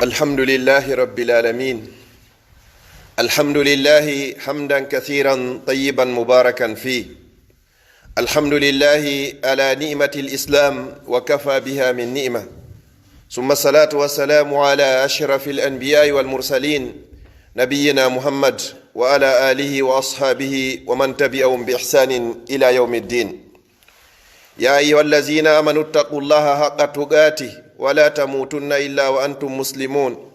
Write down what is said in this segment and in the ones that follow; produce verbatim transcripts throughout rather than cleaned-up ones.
الحمد لله رب العالمين. الحمد لله حمدا كثيرا طيبا مباركا فيه. الحمد لله على نعمة الإسلام وكفى بها من نعمة. ثم الصلاة والسلام على أشرف الأنبياء والمرسلين نبينا محمد وعلى آله وأصحابه ومن تبعهم بإحسان إلى يوم الدين. يا أيها الذين آمنوا اتقوا الله حق تقاته ولا تموتن إلا وأنتم مسلمون.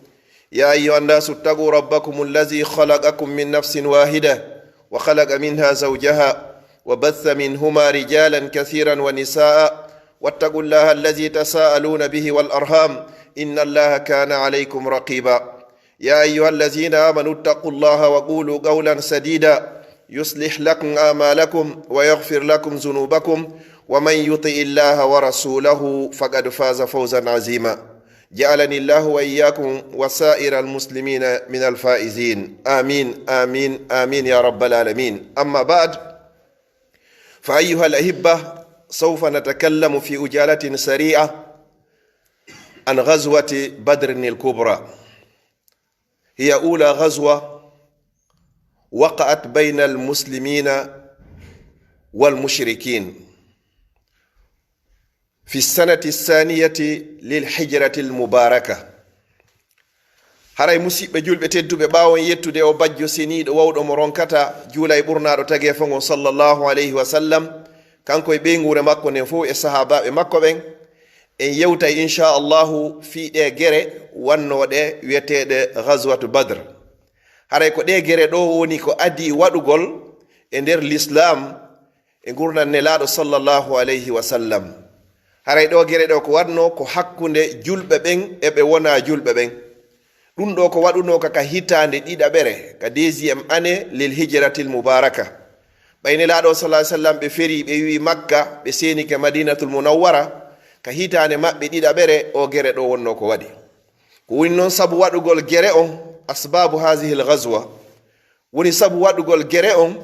يا أيها الناس اتقوا ربكم الذي خلقكم من نفس واحدة وخلق منها زوجها وبث منهما رجالا كثيرا ونساء واتقوا الله الذي تساءلون به والأرحام إن الله كان عليكم رقيبا. يا أيها الذين آمنوا اتقوا الله وقولوا قولا سديدا يصلح لكم أعمالكم ويغفر لكم ذنوبكم ومن يطع الله ورسوله فقد فاز فوزا عظيما. جعلني الله وإياكم وسائر المسلمين من الفائزين. آمين، آمين، آمين يا رب العالمين. أما بعد، فأيها الأحبة، سوف نتكلم في عجالة سريعة عن غزوة بدر الكبرى. هي أولى غزوة وقعت بين المسلمين والمشركين في السنة الثانية للهجرة المباركة. Haray musiɓɓe julɓe tedduɓe, ɓaawo en yettude o bajjo seniiɗo wawɗo mo ronkata juula e ɓurnaaɗo tageefo ngon sallallahu alayhi wa sallam, kanko e ɓeynguure makko nden fow e sahaabaaɓe makko ɓen, en yewtay, insha Allahu, fii ɗee gere wonnooɗe wi'eteeɗe Ghazwatu Badr. Haray ko ɗee gere ɗoo woni ko adii waɗugol e nder Lislaam e ngurndan Nelaaɗo sallallahu alayhi wa sallam. Haray ɗoo gere ɗoo ko waɗnoo ko hakkunde julɓe ɓen e ɓe wonaa julɓe ɓen. Ɗun ɗoo ko waɗunoo ka, ka hitaande ɗiɗaɓere, ka deuxième année lil hijratil mubaraka. Ɓay Nelaaɗo sallallahu alayhi wa sallam ɓe ferii, ɓe iwi Makka, ɓe seenike Madinatul Munawwara, ka hitaande maɓɓe ɗiɗaɓere, oo gere ɗoo wonnoo ko waɗi. Ko woni non sabu waɗugol gere on, asbaabu haazihil ghazwa, woni sabu waɗugol gere on,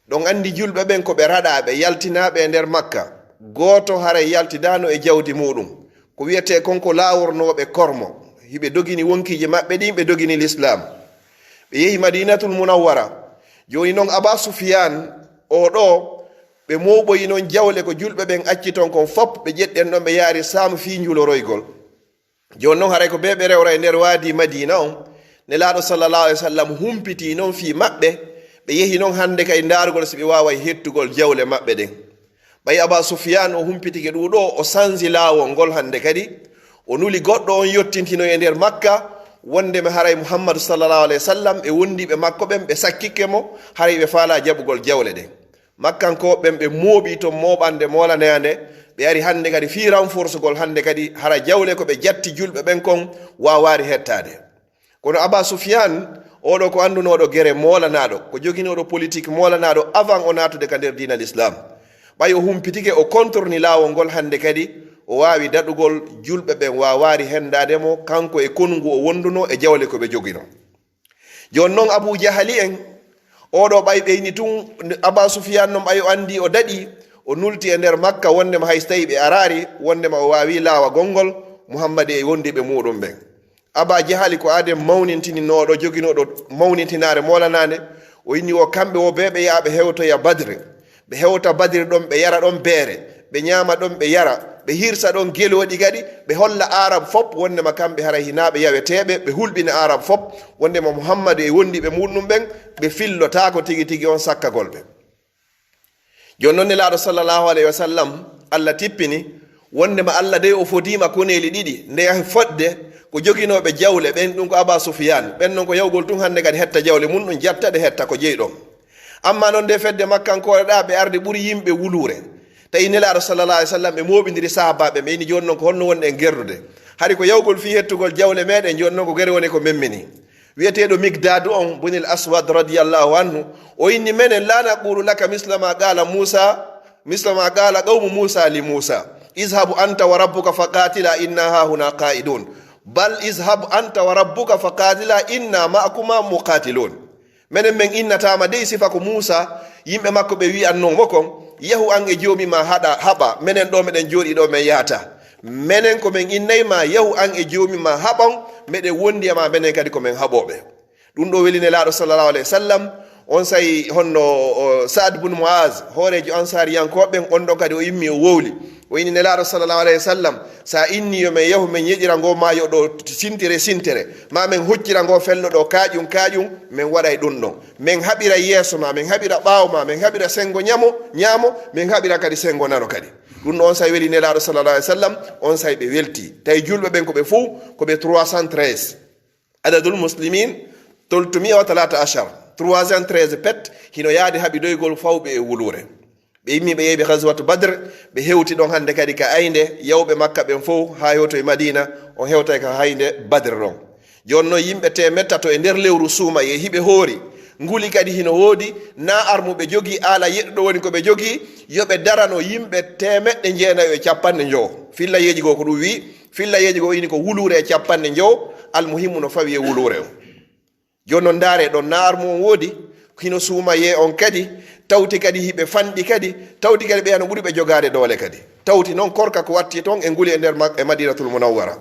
ɗon anndi julɓe ɓen ko ɓe raɗaaɓe, yaltinaaɓe e nder Makka. Gooto haray yaltidaano e jawdi muuɗum. Ko wi'etee kon ko laawornooɓe kormo. Hiɓe dogini wonkiiji maɓɓe ɗin, ɓe dogini Lislaam. Ɓe yehi Madinatul Munawwara. Jooni non Aba Sufyaan, oo ɗoo, ɓe mooɓoyi non jawle ko julɓe ɓen acci ton kon fop, ɓe ƴetti ɗen ɗon ɓe yaari Saam fii njuloroygol. Jooni non, haray ko bee ɓe rewra e nder waadi Madiina on, Nelaaɗo sallallahu alayhi wa sallam humpitii non fii maɓɓe, ɓe yehi non hannde kay ndaarugol si ɓe waaway hettugol jawle maɓɓe ɗen. Ɓay Aba Sufyaan o humpitike ɗun ɗoo, o sansi laawol ngol hannde kadi, o nuli goɗɗo on yottintinoya e nder Makka, wonndema haray Muhammadu sallallahu alayhi wa sallam e wonndiiɓe makko ɓen ɓe sakkikke mo, haray ɓe faalaa jaɓugol jawle ɗen. Makkankooɓe ɓen ɓe mooɓii ton mooɓannde moolanaande, ɓe ari hannde kadi fii ranforsugol hannde kadi hara jawle ko ɓe jatti julɓe ɓen kon waawaali hettaade. Kono Aba Sufyaan, oo ɗoo ko anndunooɗo gere moolanaaɗo, ko joginooɗo politik moolanaaɗo avant o naatude ka nder diina Lislaam. Ɓay o humpitike, o kontorni laawol ngol hannde kadi, o waawi daɗugol julɓe ɓen waawaali hendaade mo, kanko e konu ngu o wonndunoo e jawle ko ɓe joginoo. Jooni non Abu Jahali en, oo ɗoo ɓay ɓeyni tun, Aba Sufyaan non ɓay o anndii o daɗii, o nulti e nder Makka wonndema hay si tawii ɓe araali, wonndema o waawii laawagol ngol Muhammad e wondiiɓe muuɗum ɓen. Aba Jahali ko aaden mawnintininooɗo, joginooɗo mawnintinaare moolanaande, o inni o kamɓe wo bee ɓe yaha ɓe hewtoya Badri. Ɓe hewta Badri ɗon, ɓe yara ɗon beere, ɓe ɲaama ɗon, ɓe yara, ɓe hirsa ɗon gelooɗi kadi, ɓe holla Aarab fop wonndema kamɓe haray hinaa ɓe yaweteeɓe, ɓe hulɓina Aarab fop wonndema Muhammadu e wondiiɓe muuɗum ɓen, ɓe fillotaako tigi tigi on sakkagol ɓe. Jooni non Nelaaɗo sallallahu alayhi wa sallam, Alla tippini, wonndema Alla dey o fodiima koneeli ɗiɗi, nde yahi fodde ko joginooɓe jawle ɓen, ɗum ko Aba Sufyaan, ɓen non ko yawgol tun hannde kadi hetta jawle mun ɗum, jatta ɗe hetta ko jeyi ɗon. Amma non nde fedde Makkankooɓe ɗaa ɓe arde ɓuri yimɓe wuluure. Tawi Nelaaɗo sallallahu alayhi wa sallam ɓe mooɓindiri sahaabaaɓe ɓe, ɓe inni jooni non ko honno wonɗen gerdude? Hari ko yawgol fii hettugol jawle meɗen, jooni non ko gere woni ko men mini. Wi'eteeɗo Migdaadu on, bunil Aswad radiyallahu anhu, o inni menen, "La naqulu laka misla ma qala Musa, misla ma qala qawmu Musa li Musa. Izhab anta wa rabbuka faqatila inna hahuna qa'idun. Bal izhab anta wa rabbuka faqatila inna ma'akuma muqatilun." Menen men innataama dey sifa ko Muusaa, yimɓe makko ɓe wi'annoo mo kon, "Yahu an e Joomi maa haɗa, haɓa, menen ɗoo meɗen jooɗii ɗoo men yahataa." Menen ko men innay ma, yahu an e Joomi ma, haɓon, meɗen wondi e ma, menen kadi ko men haɓooɓe. Ɗum ɗo weli Nelaaɗo sallallahu alayhi wa sallam. On saa'i honno, o, Sa'ad bun Mu'az, hooreejo Ansaariyankooɓe ɓen, on ɗon kadi o immi, o wowli. O inni Nelaaɗo sallallahu alayhi wa sallam, sa inni yo men yahu men yeɗira ngoo maayo ɗoo sintere sintere, ma men huccira ngoo fello ɗoo kaaƴum kaaƴum, men waɗay ɗum ɗon. Men haɓira yeeso ma, men haɓira ɓaawo ma, men haɓira senngo ñamo, ñaamo, men haɓira kadi senngo nano kadi. Ɗum ɗo on saa'i weli Nelaaɗo sallallahu alayhi wa sallam, on saa'i ɓe welti. Tawi julɓe ɓen ko ɓe fow, ko ɓe trois cent treize. Adadul muslimin, toltumiya wa talata ashar. Trois cent treize pet, hino yaadi haɓidoygol fawɓe e wuluure. Ɓe immi ɓe yehi ɓe Ghazwatu Badr, ɓe hewti ɗon hannde kadi ka aynde, yawɓe Makka ɓen fow, haa hewto e Madina, on hewtay ka haynde Badr ɗon. Jooni non yimɓe teemeɗɗe tato e nder lewru suumayee hiɓe hoori, nguli kadi hino woodi, na armuɓe jogii, aala yeɗɗuɗo woni ko ɓe jogii, yo ɓe darano yimɓe teemeɗɗe jeenayo e capanɗe njowo. Fillayeeji goo ko ɗum wi'i, fillayeeji goo ini ko wuluure e capanɗe njowo, almuhimmu no fawi e wuluure on. Jooni non ndaaree ɗon, na armu on woodi, hino suumayee on kadi, tawti kadi hiɓe fanɗi kadi, tawti kadi ɓe hano ɓuri ɓe jogaade doole kadi. Tawti non korka ko watti ton e nguli e nder Ma-, e Madinatul Munawwara.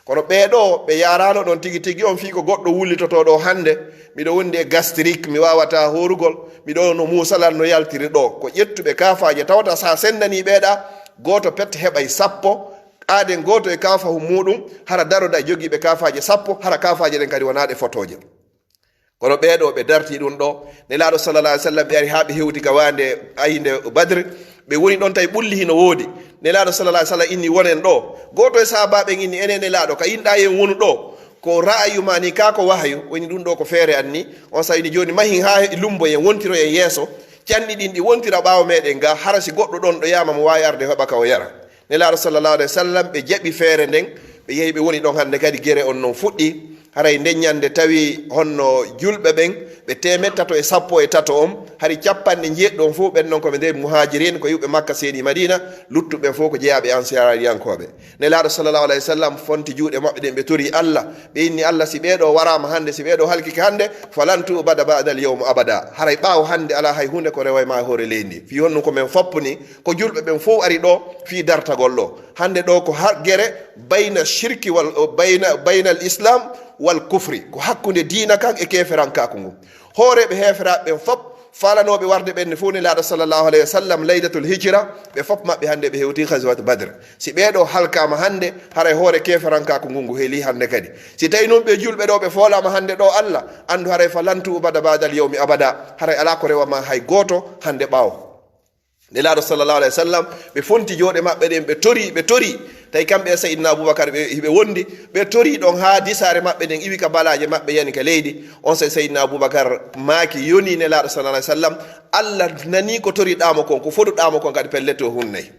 Kono ɓee ɗoo, ɓe yaaraano ɗon tigi tigi on fii ko goɗɗo wullitotoo ɗoo hannde, miɗo wondi e gastrique, mi waawataa hoorugol, miɗo no muusalal no yaltiri ɗoo. Ko ƴettuɓe kaafaaje tawata sa sendanii ɓee ɗaa, gooto pet heɓay sappo, aaden gooto e kaafahu muuɗum, hara daroda e jogiiɓe kaafaaje sappo, hara kaafaaje ɗen kadi wonaa ɗe fotooje. Kono ɓee ɗoo, ɓe dartii ɗum ɗoo. Nelaaɗo sallallahu alaihi wasallam ɓe ari haa ɓe hewti ka waande aynde Badr. Ɓe woni ɗon tawi ɓulli hino woodi. Nelaaɗo sallallahu alaihi wasallam inni wonen ɗoo. Gooto e sahaabaaɓe inni enen Nelaaɗo ka inɗaa en wonu ɗoo. Ko ra'ayu ma ni kaa ko wahayu. Woni ɗum ɗoo ko feere an ni. On saa'i ni jooni mahin haa e lumbo en wontiro en yeeso. Canɗi ɗin ɗi wontira ɓaawo meɗen ga hara si goɗɗo ɗon ɗo yaama mo waawi arde heɓa ka o yara. Nelaaɗo sallallahu alaihi wasallam ɓe jaɓi feere nden, ɓe yehi ɓe woni ɗon hannde kadi gere on non fuɗɗi. Haray nden ñande tawi honno julɓe ɓen, ɓe teemeɗɗe tato e sappo e tato on, hari capanɗe njeeɗiɗo on fof ɓen non ko ɓe nder muhajirin, ko yi'uɓe Makka seeni Madina, luttuɓe ɓen fof ko jeyaaɓe ansaariyankooɓe. Nelaaɗo sallallahu alaihi wasallam fonti juuɗe maɓɓe ɗen, ɓe tori Allah, ɓe inni Allah si ɓee ɗoo waraama hannde, si ɓee ɗoo halkike hannde, falan tu'bada ba'da al-yawm abada. Haray ɓaawo hannde alaa hay huunde ko reway ma e hoore leydi ndi. Fii honno ko men foppu ni, ko julɓe ɓen fof ari ɗoo fii dartagol ɗoo. Hannde ɗoo ko har gere bayna shirki wal, bayna, bayna al islam wal kufri. Ko hakkunde diina kan e keeferankaaku ngun. Hooreeɓe heeferaaɓe ɓen fof faalanooɓe warde ɓen ne fof Nelaaɗo sallallahu alaihi wasallam laylatul hijra, ɓe fof maɓɓe hannde ɓe hewti ghazwat Badr. Si ɓee ɗoo halkaama hannde, haray hoore keeferankaaku ngun ngu helii hannde kadi. Si tawi non ɓe julɓe ɗoo ɓe foolaama hannde ɗoo Allah, anndu haray falan tu'bada ba'da al yawmi abada, haray alaa ko rewa ma hay gooto hannde ɓaawo. Nelaaɗo sallallahu alaihi wasallam, ɓe fonti juuɗe maɓɓe ɗen, ɓe tori, ɓe tori. Tawi kamɓe e Sayyidina Abubakar ɓe, hiɓe wondi, ɓe tori ɗon haa disaare maɓɓe ɗen iwi ka balaaje maɓɓe yani ka leydi. On saa'i Sayyidina Abubakar maaki, yoni Nelaaɗo sallallahu alaihi wasallam, Allah nanii ko toriɗaa mo kon, ko foduɗaa mo kon kadi pellet o hunnay.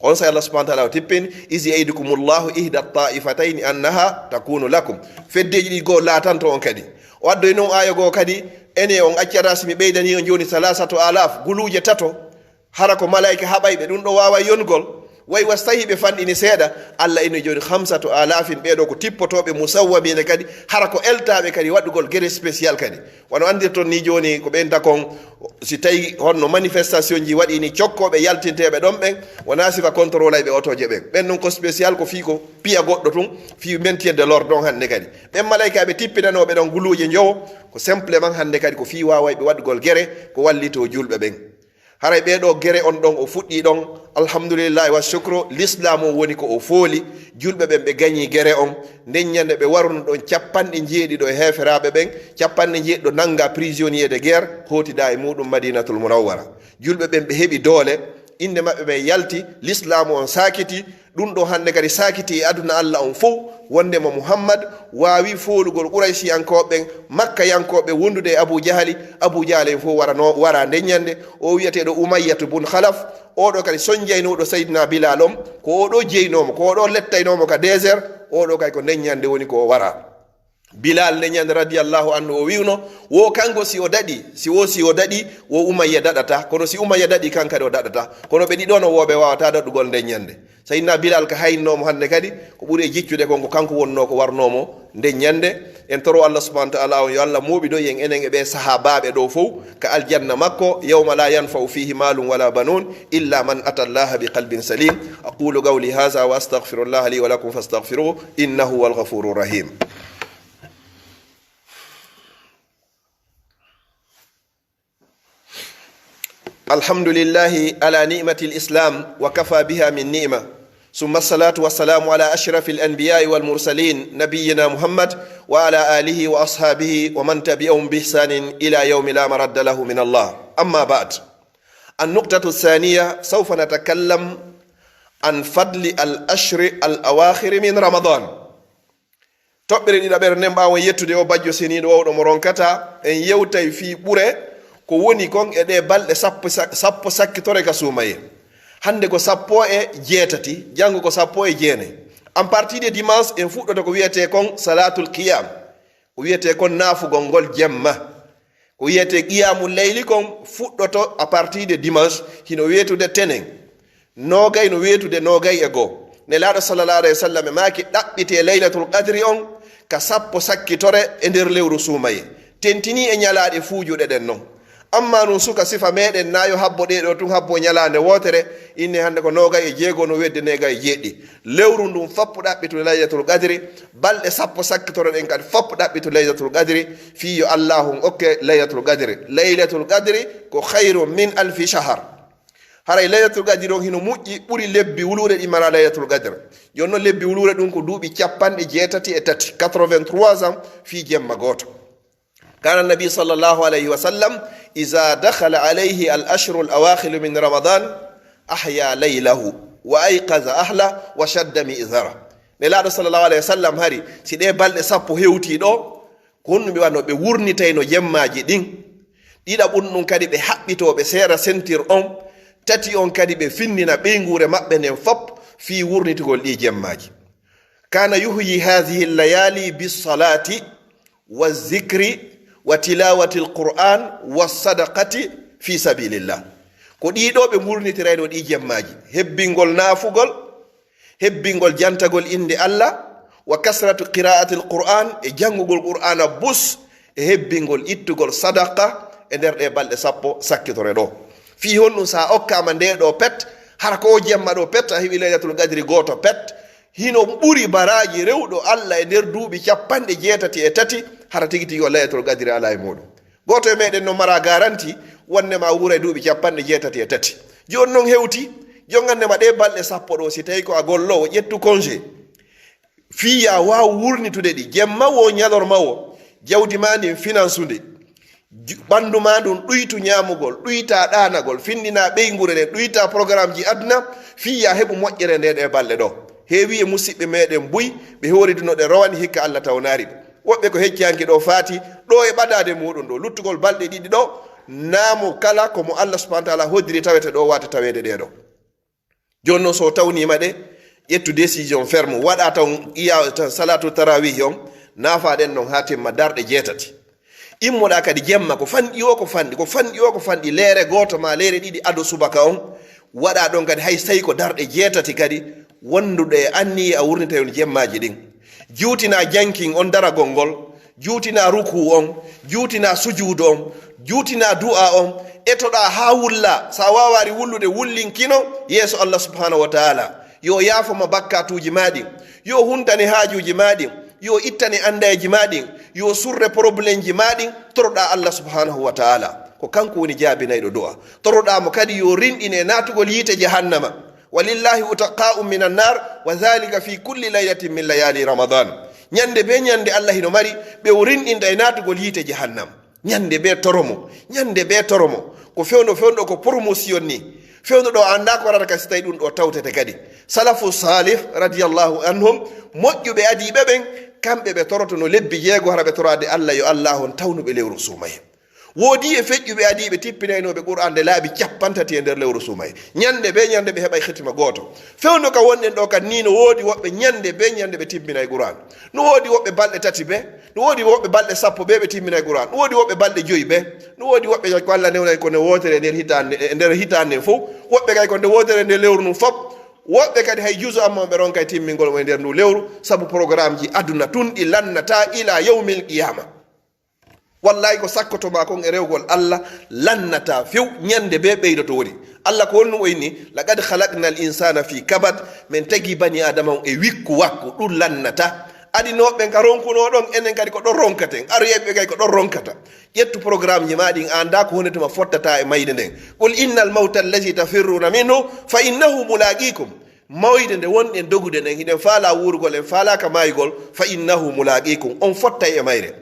On saa'i Allah subhanahu wa ta'ala o tippini, "Iz ya'idukumullahu ihda ta'ifatayni annaha takunu lakum." Feddeeji ɗi goo laatanto on kadi. O addoyi non aaya goo kadi, ene on accata si mi ɓeydanii on jooni salasatu alaf, guluuje tato. Hara ko malaa'ika haɓayɓe, ɗum ɗo waaway yonugol. Way wa so tawii ɓe fanɗini seeɗa, Allah inni jooni, "Khamsatu alafin," ɓee ɗoo ko tippotooɓe, "musawwamiina," kadi, hara ko eltaaɓe kadi waɗugol gere spécial kadi. Wano anndirton ni jooni, ko ɓen dakon, si tawii honno manifestation ji waɗii ni, cokkooɓe yaltinteeɓe ɗon ɓen, wonaa sifa contrôle ay ɓe otooje ɓen. Ɓen ɗon ko spécial, ko fii ko piya goɗɗo tun, fii maintien de l'ordre ɗon hannde kadi. Ɓen malaa'ikaaɓe tippinanooɓe ɗon guluuje njowo, ko simplement hannde kadi ko fii waawayɓe waɗugol gere, ko wallitoo julɓe ɓen. Haray ɓee ɗoo gere on ɗon o fuɗɗii ɗon, alhamdulillahi wa shukru, lislaamu on woni ko o fooli, julɓe ɓen ɓe gañii gere on, nden ñande ɓe waruno ɗon capanɗe njeeɗiɗo e heeferaaɓe ɓen, capanɗe njeeɗiɗo nanngaa prisonnier de guerre, hootidaa e muuɗum Madinatul Munawwara. Julɓe ɓen ɓe heɓi doole, innde maɓɓe ɓen yalti, lislaamu on saakiti, Ɗum ɗoo hannde kadi saakiti e aduna Alla on fow, wonndema Muhammad waawi foolugol Quraysiyankooɓe ɓen, Makkayankooɓe wondude e Abu Jahali, Abu Jahali en fow warano, wara nden ñande, o wi'eteeɗo Umayyatu bun Khalaf, oo ɗoo kadi sonjaynooɗo Sayyidina Bilal on, ko oo ɗoo jeynoo mo, ko oo ɗoo lettaynoo mo ka désert, oo ɗoo kadi ko nden ñande woni ko o wara. Bilal nde ñande radiyallahu anhu o wi'uno, wo kanko si o daɗi, si wo si o daɗi, wo Umayya daɗata, kono si Umayya daɗi kan kadi o daɗata, kono ɓe ɗiɗo no wo ɓe wawata daɗugol nde ñande. Sayyidina Bilal ka haynnoomo hannde kadi, ko ɓuri e jiccude kon ko kanko wonnoo ko warnoomo nde ñande. En toro Allah subhanahu wa ta'ala on yo Allah mooɓido en enen e ɓe sahaabaaɓe ɗo fow ka aljanna makko, yawma la yanfa'u fihi malun wala banun illa man ata Allah bi qalbin salim. Aqulu qawli hadha wa astaghfirullaha li wa lakum fastaghfiruhu innahu huwal ghafurur rahim. الحمد لله على نعمة الإسلام وكفى بها من نعمة، ثم الصلاة والسلام على أشرف الأنبياء والمرسلين نبينا محمد وعلى آله وأصحابه ومن تبعهم بإحسان إلى يوم لا مرد له من الله. أما بعد، النقطة الثانية، سوف نتكلم عن فضل العشر الأواخر من رمضان. Toɓɓere ɗiɗaɓere nden, ɓaawo yettude o bajjo seniiɗo wawɗo mo ronkata, en yewtay fii ɓure ko woni kon e ɗee balɗe sappo sa-, sappo sakkitore ka suumayee. Hannde ko sappo e jeetati, janngo ko sappo e jeenay. En partie de dimanche, en fuɗɗoto ko wiyetee kon salaatul qiyam, ko wiyetee kon naafugol ngol jemma. Ko wiyetee qiyamul layli kon fuɗɗoto à partir de dimanche, hino weetude tenen. Noogay no weetude noogay e goo. Nelaaɗo sallallahu alayhi wa sallam e maaki ɗaɓɓitee laylatul qadri on ka sappo sakkitore e nder lewru suumayee. Tentinii e ñalaaɗe fuujuɗe ɗen non. Amma non suka sifa meɗen na yo habbo ɗee ɗoo tun habbo ñalaande wootere, inne hannde ko noogay e jeego no weetude noogay e jeeɗiɗi. Lewru ndun fop ɗaɓɓitu laylatul qadri, balɗe sappo sakkitoro ɗen kadi fop ɗaɓɓitu laylatul qadri, fii yo Allaahu on okke laylatul qadri. Laylatul qadri ko khayrun min alfi shahar. Haray laylatul qadri on hino moƴƴi ɓuri lebbi wuluure ɗi mara laylatul qadri. Jooni non lebbi wuluure ɗun ko duuɓi capanɗe jeetati e tati, quatre-vingt-trois ans fii jemma gooto. كان النبي صلى الله عليه وسلم إذا دخل عليه العشر الأواخر من رمضان أحيا ليله وأيقظ أهله وشد مئزره. Nelaaɗo sallallahu alayhi wa sallam hari, si ɗee balɗe sappo hewtii ɗoo, ko honɗun ɓe waɗnoo? Ɓe wurnitayno jemmaaji ɗin. Ɗiɗaɓun ɗun kadi ɓe haɓɓitoo, ɓe seera sentir on. Tati on kadi ɓe findina ɓeynguure maɓɓe nden fop fii wurnitugol ɗii jemmaaji. كان يحيي هذه الليالي بالصلاة والذكر وتلاوة القرآن والصدقة في سبيل الله. Ko ɗii ɗoo ɓe wurnitiraynoo ɗii jemmaaji, hebbingol naafugol, hebbingol jantagol innde Alla, wa kasratu qira'atil Qur'an, e janngugol Qur'aana bus, e hebbingol ittugol sadaqa e nder ɗee balɗe sappo sakkitore ɗoo. Fii honɗun si a okkaama ndee ɗoo pet, hara ko oo jemma ɗoo pet, a heɓi laylatul qadri gooto pet, hino ɓuri baraaji rewɗo Alla e nder duuɓi capanɗe jeetati e tati, hara tigi tigi o laylatul qadri alaa e muuɗun. Gooto e meɗen no mara garanti wonde ma wuura e duuɓi capanɗe jeetati e tati. Jooni non hewti, jon annde ma ɗee balɗe sappo ɗoo, si tawi ko a golloowo, ƴettu congé. Fii yo a waawu wurnitude ɗi, jemma woo, ñalorma woo, jawdi maa ndin finansude. Ju-, ɓanndu maa ndun ɗuytu ñaamugol, ɗuyta ɗaanagol, findina ɓeynguure nden, ɗuyta programmeji aduna, fii yo a heɓu moƴƴere nde ɗee balɗe ɗoo. Heewii e musiɓɓe meɗen buy, ɓe hoori du no ɗe rowani hikka Alla tawnaari ɓe. Woɓɓe ko hecci hanki ɗoo faati, ɗoo e ɓadaade muuɗun ɗoo. Luttugol balɗe ɗiɗi ɗoo, naamu kala ko mo Alla subhanahu wa ta'ala hoddiri tawete ɗoo waata taweede ɗee ɗoo. Jooni non, so o tawniima ɗe, ƴettu décision ferme, waɗa taw iya-, ta-, salatu tarawih on, naafa ɗen non haa timma darɗe jeetati. Immoɗaa kadi jemma, ko fanɗi o, ko fanɗi, ko fanɗi o, ko fanɗi, leere gooto maa leere ɗiɗi ado subaka on, waɗa ɗon kadi hay sey ko darɗe jeetati kadi, wonduɗe e anniye a wurnitay on jemmaaji ɗin. Juutinaa jankin on daragol ngol, juutinaa rukuu on, juutinaa sujuudu on, juutinaa du'aa on, etoɗaa haa wullaa. Si a waawaali wullude, wullinkino yeeso Allah subhanahu wa ta'ala. Yo yaafo ma bakkaatuuji maa ɗin, yo huntane haajuuji maa ɗin, yo ittane andayeeji maa ɗin, yo surre problemji maa ɗin, toroɗaa Allah subhanahu wa ta'ala. Ko kanko woni jaabinayɗo du'a. Toroɗaa mo kadi yo rinɗin e naatugol yiite jahannama. Walillahi utaqa'u minan nar, wa dhalika fi kulli laylatin min layali Ramadan. Ñande be ñande Allah hino mari ɓe o rinɗinta e naatugol yiite jahannam. Ñande be toro mo, ñande be toro mo. Ko fewndo, fewndo ko promotion ni. Fewndo ɗo annda ko warata ka si tawi ɗum ɗo tawtete kadi. Salafu salih radiyallahu anhum, moƴƴuɓe adiiɓe ɓen, kamɓe ɓe torotono lebbi jeego hara ɓe toraade Allah yo Allah on tawnu ɓe lewru suumayee. Woodii e feƴƴuɓe adiiɓe tippinaynooɓe Qur'aan nde laabi cappanɗe tati e nder lewru suumayee. Ɲande bee ɲande ɓe heɓay hitima gooto. Fewndo ka wonɗen ɗoo kan nii, no woodi woɓɓe ɲande bee ɲande ɓe timminay Qur'aan. No woodi woɓɓe balɗe tati bee, no woodi woɓɓe balɗe sappo bee ɓe timminay Qur'aan. No woodi woɓɓe balɗe jowi bee. No woodi woɓɓe kay ko Alla newnay ko nde wootere e nder hitaande, e nder hitaande nden fow. Woɓɓe kay ko nde wootere e nder lewru ndun fow. Woɓɓe kadi hay juzu amma on ɓe ronkay timmingol mo e nder nduu lewru, sabu programmeji aduna tun ɗi lannataa ilaa yawmil qiyaama. Wallaahi, ko sakkoto maa kon e rewgol Alla lannataa few, ɲande bee ɓeydoto woni. Alla ko honɗun o inni? "Laqad khalaqnal insana fi kabad", men tagi bani Aadama on e wikku wakku, ɗun lannataa. Adinooɓe ɓen ka ronkunoo ɗon, enen kadi ko ɗon ronkaten. Aroyayɓe ɓen kadi ko ɗon ronkata. Ƴettu programmeji maa ɗin, a anndaa ko honde tuma fottataa e mayde nden. "Qul innal mawta allazi tafirruna minhu fa innahu mulaqikum." Mayde nde wonɗen dogude nden, hiɗen faalaa wuurugol, en faalaaka maayugol, "fa innahu mulaqikum", on fottay e mayre.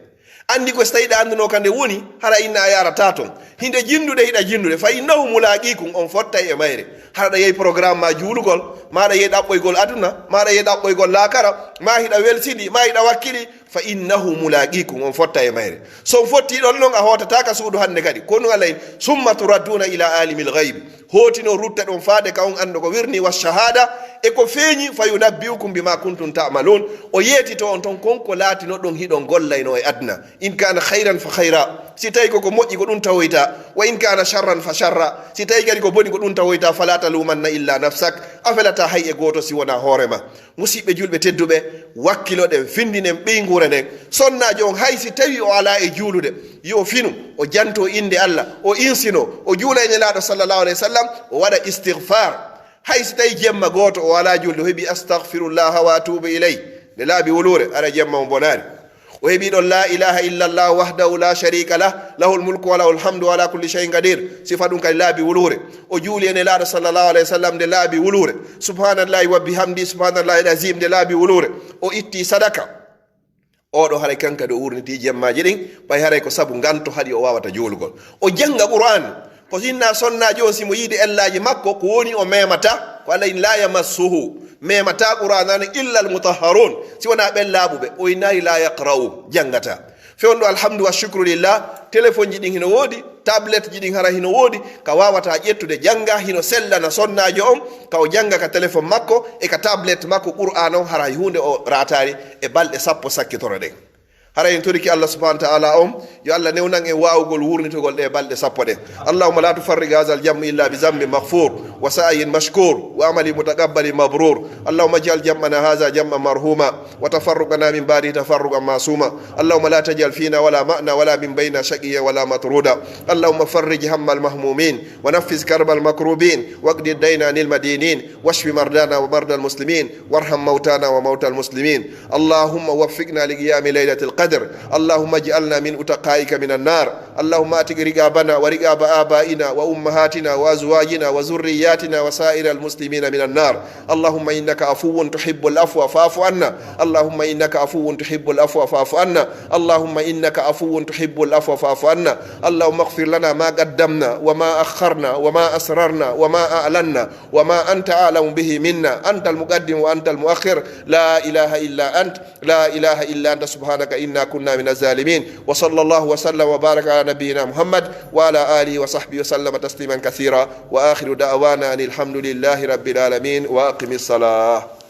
Anndi ko si tawii ɗa anndunoo ka nde woni, hara inna a yaarataa ton. Hinde jinndude, hiɗa jinndude, "fa innahu mulaqikum", on fottay e mayre. Hara ɗa yehi programme maa juulugol, maa ɗa yehi ɗaɓɓoygol aduna, maa ɗa yehi ɗaɓɓoygol laakara, maa hiɗa welsidi, maa hiɗa wakkili, "fa innahu mulaqikum", on fottay e mayre. So on fottii ɗon non, a hootataa ka suudu hande kadi. Ko honɗun Alla inni, "Summa turadduna ila alimil ghaybi." Hootinoo rutta ɗon faade ka on anndo ko wirnii, "wa shahada", e ko feeɲi, "fa yunabbi'ukum bima kuntum ta'malun", o yeetito on ton kon ko laatinoɗon hiɗon gollaynoo e aduna. "In kana khayran fa khayra", si tawii ko ko moƴƴi ko ɗun tawoytaa, "wa in kana sharran fa sharra", si tawii kadi ko boni ko ɗun tawoytaa, "fala talumanna illa nafsak", a felataa hay e gooto si wonaa hoore maa. Musiɓɓe julɓe tedduɓe, wakkiloɗen, findinen ɓeynguure nden. Sonnaajo on, hay si tawii o alaa e juulude, yo finu, o jantoo innde Alla, o insinoo, o juula e Nelaaɗo sallallahu alayhi wa sallam, o waɗa istighfar. Hay si tawii jemma gooto o alaa julde, o heɓi "astaghfirullaha wa atubu ilayh" nde laabi wuluure, hara jemma on bonaali. O heɓi ɗon "la ilaha illallah wahdahu la sharika lah, lahul mulku wa lahul hamdu wa ala kulli shay'in qadir", sifa ɗun kadi laabi wuluure. O juuli e Nelaaɗo sallallahu alayhi wa sallam nde laabi wuluure. "Subhanallahi wa bihamdi, subhanallahil azim" nde laabi wuluure. O itti sadaka. Oo ɗoo haray kan kadi o wurnitii jemmaaji ɗin, ɓay haray ko sabu nganto haɗi o waawata juulugol. O jannga Qur'aan. Ko hinna sonnaajo on, si mo yiide ellaaji makko, ko woni o memata? Ko Alla inni, "la yamassuhu", memata Qur'aana on illa al-mutahharun, si wonaa ɓen laaɓuɓe. O innaali, "la yaqra'u", janngataa. Fewndo alhamdu wa shukru lillah, telefonji ɗin hino woodi, tabletji ɗin hara hino woodi, ka waawataa ƴettude jannga, hino sellana sonnaajo on, ka o jannga ka telefon makko e ka tablet makko Qur'aana on, hara hay huunde o raataali e balɗe sappo sakkitoro ɗen. Hara en torike Allah subhanahu wa ta'ala on, yo Allah newnan en waawugol wurnitugol ɗee balɗe sappo ɗen. اللهم لا تفرق هذا الجمع إلا بذنب مغفور وسعي مشكور وعمل متقبل مبرور. اللهم اجعل جمعنا هذا جمعا مرحوما وتفرقنا من بعده تفرقا معصوما. اللهم لا تجعل فينا ولا معنا ولا من بيننا شقيا ولا مطرودا. اللهم فرج هم المهمومين ونفس كرب المكروبين واقض الدين عن المدينين واشف مرضانا ومرضى المسلمين وارحم موتانا وموتى المسلمين. اللهم وفقنا لقيام ليلة القدر. اللهم اجعلنا من أتقائك من النار. اللهم اعتق رقابنا ورقاب آبائنا وأمهاتنا وأزواجنا وذرياتنا وسائر المسلمين من النار. اللهم إنك عفو تحب العفو فاعف عنا. اللهم إنك عفو تحب العفو فاعف عنا. اللهم إنك عفو تحب العفو فاعف عنا. اللهم اغفر لنا ما قدمنا وما أخرنا وما أسررنا وما أعلنا وما أنت أعلم به منا. أنت المقدم وأنت المؤخر. لا إله إلا أنت. لا إله إلا أنت سبحانك إنا كنا من الظالمين. وصلى الله وسلم وبارك على نبينا محمد وعلى آله وصحبه وسلم تسليما كثيرا. وآخر دعوانا أن الحمد لله رب العالمين. وأقم الصلاة.